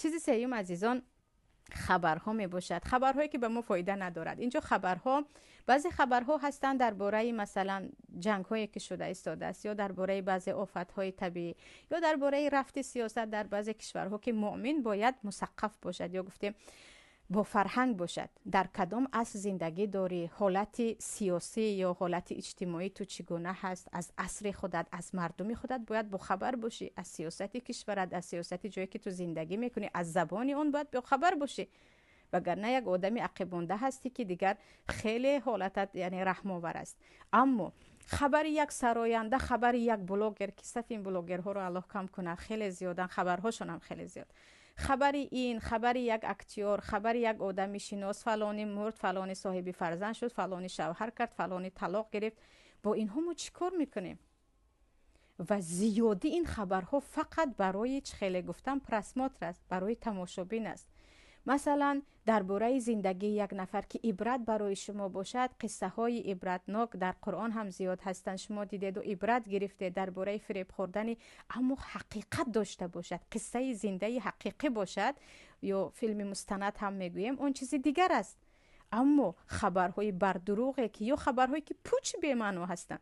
Чизи сеюм, азизон, хабарҳо мебошад, хабарҳое ки ба мо фоида надорад. Инҷо хабарҳо, баъзе хабарҳо ҳастанд дар бораи, масалан, ҷангҳое ки шуда истодааст, ё дар бораи баъзе офатҳои табиӣ, ё дар бораи рафти сиёсат дар баъзе кишварҳо, ки муъмин бояд мусаққаф бошад, ё гуфтем, бо фарҳанг бошад. Дар кадом аср зиндагӣ дорӣ, ҳолати сиёсӣ ё ҳолати иҷтимоӣ ту чӣ гуна ҳаст, аз асри худат, аз мардуми худат бояд бохабар бошӣ, аз сиёсати кишварат, аз сиёсати ҷое ки ту зиндагӣ мекунӣ, аз забони он бояд бохабар бошӣ, вагарна як одами ақибмонда ҳастӣ, ки дигар хеле ҳолатат, яъне, раҳмовар аст. Аммо хабари як сароянда, хабари як блогер, ки сафи ин блогерҳоро Аллоҳ кам кунад, хеле зиёданд, хабарҳошон ҳам хеле зиёд, хабари ин, хабари як актёр, хабари як одами шинос, фалони мурд, фалони соҳиби фарзанд шуд, фалони шавҳар кард, фалони талоқ гирифт, бо инҳо мо чӣ кор мекунем? Ва зиёди ин хабарҳо фақат барои, чӣ хеле гуфтам, просмотр аст, барои тамошобин аст. Масалан, дар бораи зиндагии як нафар, ки ибрат барои шумо бошад, қиссаҳои ибратнок дар Қуръон ҳам зиёд ҳастанд, шумо дидеду ибрат гирифтед дар бораи фиреб хӯрдани, аммо ҳақиқат дошта бошад, қиссаи зиндаи ҳақиқӣ бошад ё филми мустанад ҳам мегӯем, он чизи дигар аст. Аммо хабарҳои бардурӯғе ки ё хабарҳое ки пуч, бемаъно ҳастанд,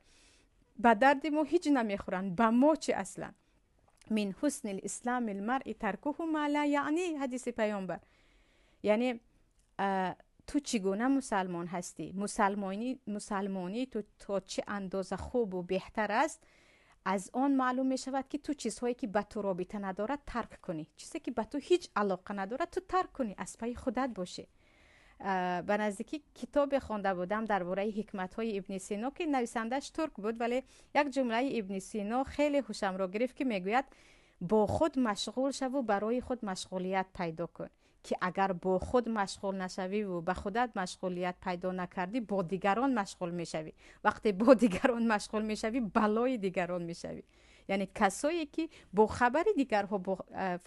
ба дарди мо ҳеҷ намехӯранд, ба мо чӣ аслан? من حسن إسلام المرء تركه ما لا يعنيه, ҳадиси паёмбар. Яъне ту чӣ гуна мусалмон ҳастӣ, мусалмонӣ ту то чӣ андоза хубу беҳтар аст, аз он маълум мешавад, ки ту чизҳое ки ба ту робита надорад, тарк кунӣ, чизе ки ба ту ҳеҷ алоқа надорад, ту тарк кунӣ, аз пайи худат бошӣ. Ба наздикӣ китобе хонда будам дар бораи ҳикматҳои Ибни Сино, ки нависандааш турк буд, вале як ҷумлаи Ибни Сино хеле ҳушамро гирифт, ки мегӯяд: «Бо худ машғул шаву барои худ машғулият пайдо кун, ки агар бо худ машғул нашавиву ба худат машғулият пайдо накардӣ, бо дигарон машғул мешавӣ. Вақте бо дигарон машғул мешавӣ, балои дигарон мешавӣ». Яъне касое ки бо хабари дигарҳо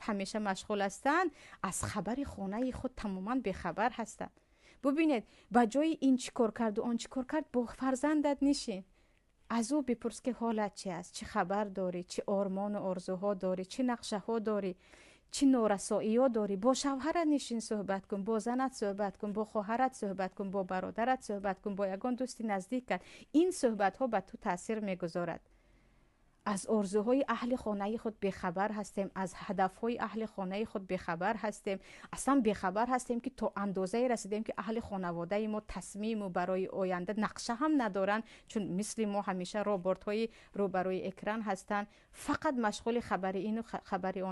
ҳамеша машғул ҳастанд, аз хабари хонаи худ тамоман бехабар ҳастанд. Бубинед, ба ҷои ин чӣ кор карду он чӣ кор кард, бо фарзандат нишин, аз ӯ бипурс, ки ҳолат чи аст, чӣ хабар дорӣ, чӣ ормону орзуҳо дорӣ, чӣ нақшаҳо дорӣ, чӣ норасоиё дорӣ. Бо шавҳарат нишин, суҳбат кун, бо занат суҳбат кун, бо хоҳарат суҳбат кун, бо бародарат суҳбат кун, бо ягон дӯсти наздикат. Ин суҳбатҳо ба ту таъсир мегузорад. Аз орзуҳои аҳли хонаи худ бехабар ҳастем, аз ҳадафҳои аҳли хонаи худ бехабар ҳастем. Аслан бехабар ҳастем, ки то андозае расидем, ки аҳли хонаводаи мо тасмиму барои оянда нақша ҳам надоранд, чун мисли мо ҳамеша роботҳои рӯбарӯи экран ҳастанд, фақат машғули хабари ину хабари он.